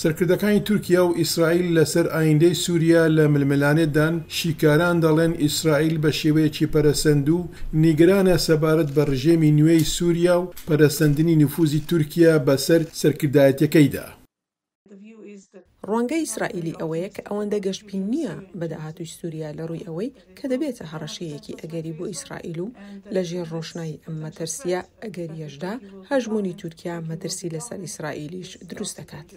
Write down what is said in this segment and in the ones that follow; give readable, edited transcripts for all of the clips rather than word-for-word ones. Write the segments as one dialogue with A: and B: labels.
A: سەرکردەکانی تورکیا و ئیسرائیل لەسەر ئایندەی سوریا لە ململانێدان، شیکاران دەڵێن ئیسرائیل بە شێوەیەکی پەرەسەندوو نیگەرانە سەبارەت بە ڕژێمی نوێی سوریا و پەرەسەندنی نفوزی تورکیا بەسەر سەرکردایەتیەکەیدا.
B: ڕوانگەی ئیسرائیلی ئەوەیە کە ئەوەندە گەشبین نییە بە داهاتووی سوریا لە ڕووی ئەوەی کە دەبێتە هەڕەشەیەکی ئەگەری بۆ ئیسرائیل و لە ژێر ڕۆشنایی ئەم مەترسییە ئەگەرییەشدا هەژموونی تورکیا مەترسی لەسەر ئیسرائیلیش دروست دەکات.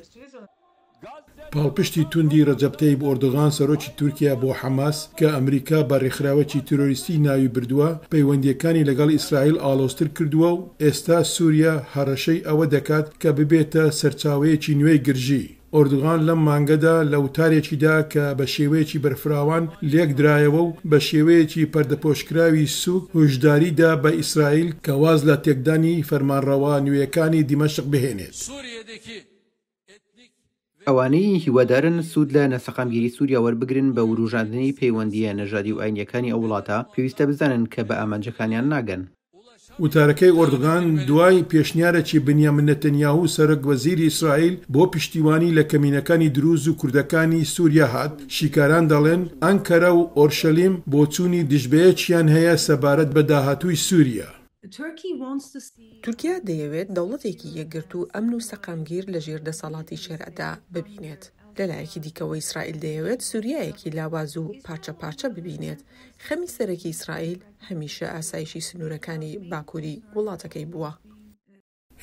A: پاڵپشتی توندی رەجەب تەیب ئۆردوغان سەرۆکی تورکیا بۆ حەماس کە ئەمریکا بە رێکخراوێکی تیرۆریستی ناوی بردووە، پەیوەندییەکانی لەگەڵ ئیسرائیل ئاڵۆزتر کردووە و ئێستا سوریا هەڕەشەی ئەوە دەکات کە ببێتە سەرچاوەیەکی نوێی گرژی. ئۆردوغان لەم مانگەدا لە وتارێکیدا کە بە شێوەیەکی بەرفراوان لێکدرایەوە و بە شێوەیەکی پەردەپۆشکراوی سووک هۆشداری دا بە ئیسرائیل کە واز لە تێکدانی فەرمانڕەوا نوێیەکانی دیمەشق بهێنێت.
C: ئەوانەی هیوادارن سوود لە ناسەقامگیری سووریا وەربگرن بە وروژاندنی پەیوەندییە نەژادی و ئاینییەکانی ئەو وڵاتە، پێویستە بزانن کە بە ئامانجەکانیان ناگەن.
A: وتارەکەی ئۆردغان دوای پێشنیارێکی بنیامین نەتەنیاهو سەرۆک وەزیری ئیسرائیل بۆ پشتیوانی لە کەمینەکانی دروز و کوردەکانی سوریا هات، شیکاران دەڵێن ئەنکەرە و ئۆرشەلیم بۆچوونی دژبەیەکیان هەیە سەبارەت بە داهاتووی سوریا.
B: تورکیا دەیەوێت دەوڵەتێکی یەکگرتوو، ئەمن و سەقامگیر لەژێر دەسەڵاتی شەرعدا ببینێت. لەلایەکی دیکەوە ئیسرائیل دەیەوێت سوریایەکی لاواز و پارچە پارچە ببینێت. خەمی سەرەکی ئیسرائیل هەمیشە ئاسایشی سنوورەکانی باکووری وڵاتەکەی بووە.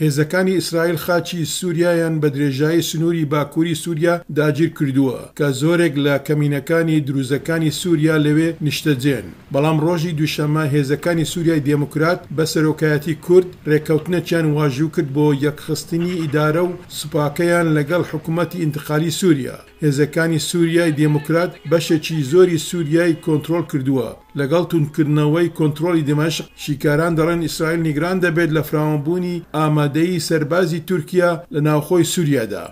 A: هێزەکانی ئیسرائیل خاکی سوریایان بە درێژایی سنووری باکووری سوریا داگیرکردووە، کە زۆرێک لە کەمینەکانی دروزەکانی سوریا لەوێ نیشتەجێن. بەڵام ڕۆژی دووشەممە هێزەکانی سوریای دێموکرات بە سەرۆکایەتی کورد ڕێککەوتنێکیان واژوو کرد بۆ یەکخستنی ئیدارە و سوپاکەیان لەگەڵ حکومەتی ئینتقالی سوریا. هێزەکانی سوریای دێموکرات بەشێکی زۆری سوریای کۆنترۆڵ کردووە. لەگەڵ توندکردنەوەی کۆنترۆڵی دیمەشق، شیکاران دەڵێن ئیسرائیل نیگران دەبێت لە فراوانبوونی ئامادەیی سەربازی تورکیا لە ناوخۆی سوریادا.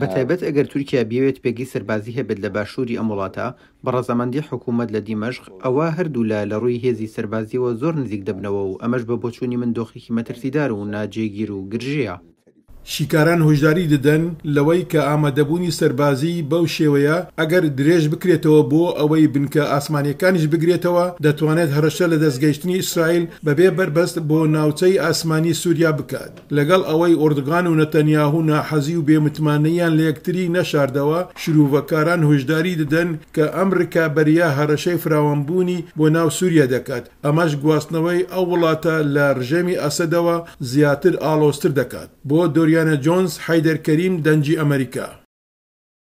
C: بەتایبەت ئەگەر تورکیا بیەوێت پێگەی سەربازی هەبێت لە باشووری ئەم وڵاتە، بە ڕەزامەندی حکوومەت لە دیمەشق، ئەوا هەردوولا لە ڕووی هێزی سەربازییەوە زۆر نزیک دەبنەوە و ئەمەش بە بۆچوونی من دۆخێکی مەترسیدار و ناجێگیر و گرژییە.
A: شیکاران هۆشداری دەدەن لەوەی کە ئامادەبوونی سەربازیی بەو شێوەیە ئەگەر درێژ بکرێتەوە بۆ ئەوەی بنکە ئاسمانییەکانیش بگرێتەوە، دەتوانێت هەڕەشە لە دەستگەیشتنی ئیسرائیل بەبێ بەربەست بۆ ناوچەی ئاسمانی سوریا بکات. لەگەڵ ئەوەی ئۆردغان و نەتەنیاهو ناحەزی و بێ متمانەییان لە یەکتری نەشاردەوە، شروڤەکاران هۆشداری دەدەن کە ئەم رکابەرییە هەڕەشەی فراوانبوونی بۆ ناو سوریا دەکات، ئەمەش گواستنەوەی ئەو وڵاتە لە رژێمی ئەسەدەوە زیاتر ئاڵۆزتر دەکات. بۆ دۆریانە جۆنز، حەیدەر کەریم، دەنگی ئەمەریکا.